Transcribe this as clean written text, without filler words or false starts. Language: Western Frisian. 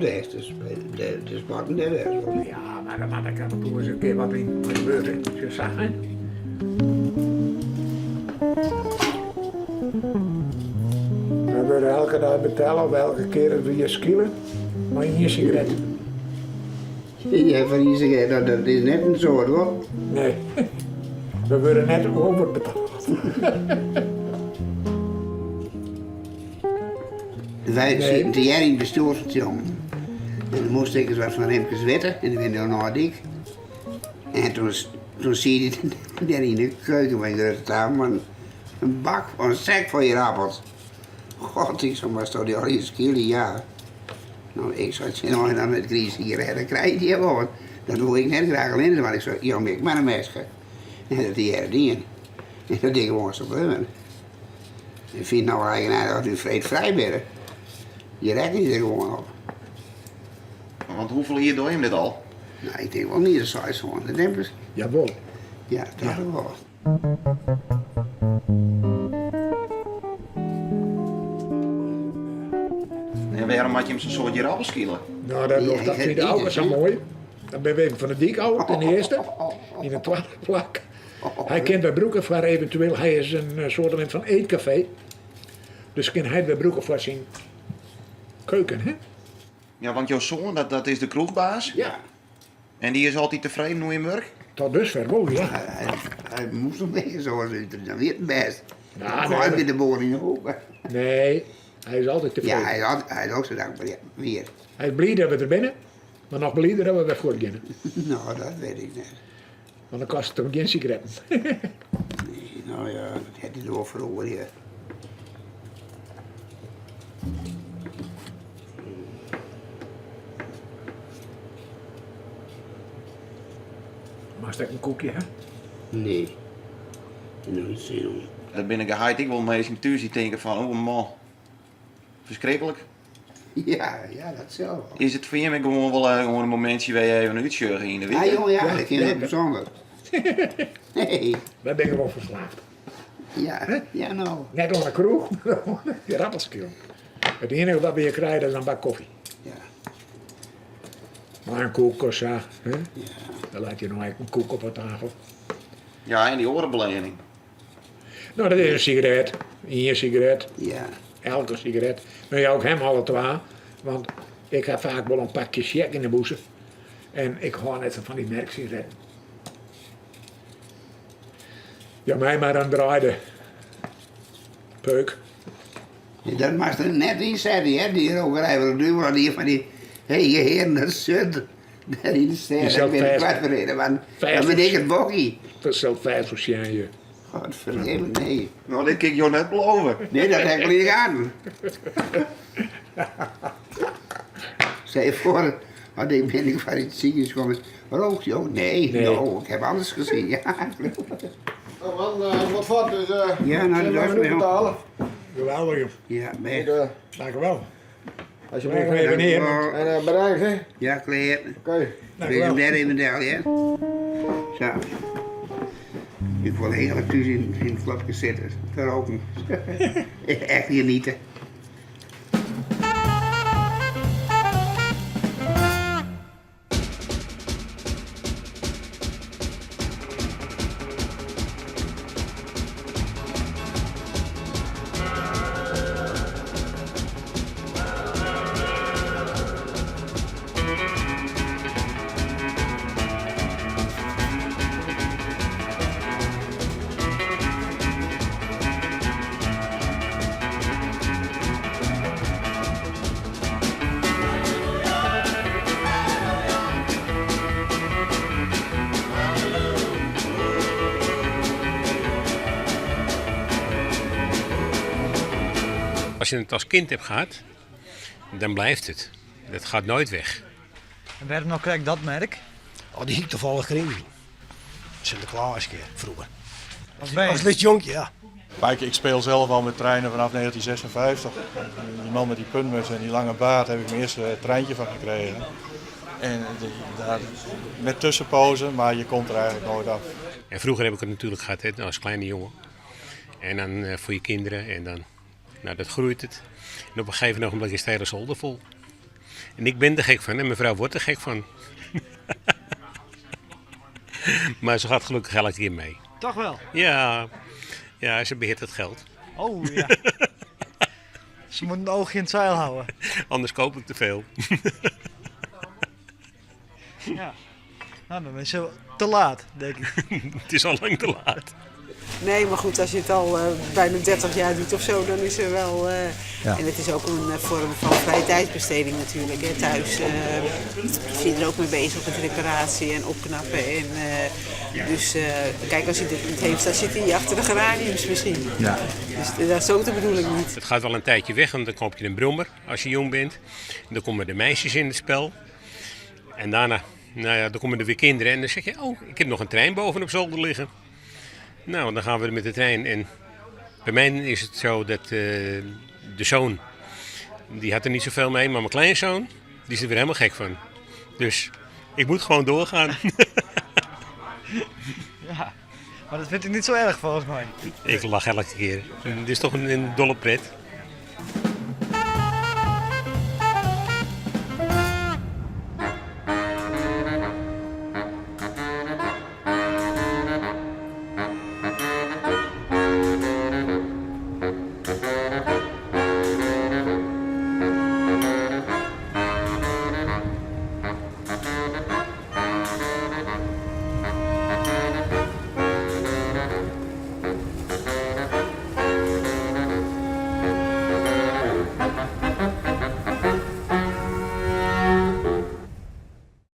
west, dus de, de sporten dêr west. Ja, mar dan moat ik af en toe ris in kear wat yn de beurt, hè. Sa, hè. We wurde elke dei betelle of elke kear dat we hjir skile mei ien sigaret. Ja, foar ien sigaret, dat is net in soad, hoor. Nee, we wurde net overbetaald. Wy sieten tegearre yn it bestjoer fan Tsjom. En dan moast ik ris wat fan Rimkes witte en dan wie no nei dyk. En toen, toen siet hy dêr yn de keuken by in grutte tafel mei in bak, in sek fol ierdappels. God, ik sei, moatsto dy allegear skilje, ja. No, ik sei tsjin him, dan it griis hier, dan krij je dy wol. Want dat woe ik net graach allinnich dwaan. Ik sei, jou my ek mar in meske. En dat die er dien. En dat die gewoan sa bleaun. Ik fyn it no eigenaardich dat wy freed frij binne. Je rekkenje der gewoan op. Want hoefolle jier dogge jim dit al? No, ik tink wol mear as 600, hè? Jawol. Ja, toch wol. En wêrom moat jim sa'n soad ierappels skile? No, dat, dat fyn ik ook sa moai. Dan binne we even fan de dyk ôf, ten earste. Yn it twadde plak. Hy kin wy brûke foar eventueel, hy is in eh, soort fan eetkafee. Dus kin hy wy brûke foar syn keuken, hè? Ja, want jo soan, dat, dat is de kroechbaas? Ja. En dy is altyd tefreden oer jim wurk? Tot dusver wol, ja. Hy, hy moast nog even zoals uit, dan wie it bêst. Ja, nee, nee, de boer yn de hoek. Nee, hy is altyd tefreden. Ja, hy is, altyd, hy is ook zo dankbaar, ja. Weer. Hy is bliid dat we der binne, mar noch blider dat we wer fuortgean. Nou, dat weet ik net. Want dan kostet it him gjin sigaretten. Nee, nou ja, dat hat hy wol foar ja. Moatst ek in koekje ha? Nee. Ik noch net sin oan. Der binne geheid ek wol minsken thús dy't tinke fan, oh man, ferskriklik. Ja, ja, dat sil wol. Is it foar jim ek gewoan wol eh, gewoan in momintsje wêr je even útsjogge yn de wike? Ja, jong, ja, ik kin net sûnder. Nee. Wy binne gewoan ferslaafd. Ja, ja no. Net oan de kroech, mar oan de ierappelskil. It iennige wat we hjir krije, dat is in bak kofje. Ja. Mar in koek of sa. Hè? Ja. Dan leit je noch ek in koek op de tafel. Ja, en dy oare beleanning. No, dat is in sigaret. Ien sigaret. Ja. Elke sigaret. No jou ik him alle twa, want ik ha faak wol in pakje sjek yn 'e bûse. En ik hâld net sa fan dy merksigaretten. Jou my mar in draaide peuk. Dat moatst der net yn sette, hear, dy rokerij fan de duvel, dat ien fan dy hege hearen dat sjocht dêr yn de stêd. Ik bin it kwijt ferhinde, want dan bin ik it bokkie. Dat sil fêst wol sjen, je. Godferdimme, nee. No, dit kin ik jo net belove. Nee, dat ha ik wol yn de gaten. Stel je voor, want ik bin ik foar it sikehûs kommen, rookt jo? Nee, Nee. no, ik heb anders gezien. Ja, Nou man, uh, wat foar, dus uh, Ja, nou, dat is even betalen. Geweldig, joh. Ja, best. Ik, uh, Dank u wel. Alsjeblieft. Even neer. En uh, bedankt, hè. Ja, klear. Oké. Okay. Dank Wil u je hem wel. dêr even del, ja? Sa. Ik wol hearlik thús yn, yn it klopke sitte, te roken. Echt genieten. Als je het als kind hebt gehad, dan blijft het. Dat gaat nooit weg. En wêrom no krekt dat merk? Oh, dy hie ik tafallich krigen. Sinteklaaskear, froeger. As bern? As lyts jonkje, ja. Maar ik, ik speel zelf al met treinen vanaf 1956. Die man met die puntmuts en die lange baard heb ik mijn eerste treintje van gekregen. En die, daar, met tussenpozen, maar je komt er eigenlijk nooit af. En vroeger heb ik het natuurlijk gehad hè, als kleine jongen. En dan eh, voor je kinderen en dan, nou dat groeit het. En op een gegeven ogenblik is het hele zolder vol. En ik bin der gek fan en myn frou wurdt der gek fan. Maar ze gaat gelukkig elke keer mee. Toch wel? Ja, ja ze beheert het geld. Oh ja. Ze moet een oogje in het zeil houden. Anders koop ik te veel. Ja. Nou, dan is ze te laat, denk ik. Het is al lang te laat. Nee, maar goed, als je het al bijna 30 jaar doet of zo, dan is er wel. Ja. En het is ook een vorm van vrije tijdsbesteding natuurlijk. Hè. Thuis is je er ook mee bezig met reparatie en opknappen. En, dus kijk, als hij dit niet heeft, dan zit hij achter de geraniums misschien. Ja. Dus dat is ook de bedoeling niet. Het gaat wel een tijdje weg, want dan koop je een brommer als je jong bent. En dan komen de meisjes in het spel. En daarna, nou ja, dan komen er weer kinderen. En dan zeg je, oh, ik heb nog een trein boven op zolder liggen. Nou, dan gaan we met de trein. En bij mij is het zo dat de zoon, die had er niet zoveel mee. Maar mijn kleinzoon, die is er weer helemaal gek van. Dus ik moet gewoon doorgaan. Ja. Maar dat vindt hij niet zo erg volgens mij. Ik lach elke keer. Het is toch een dolle pret.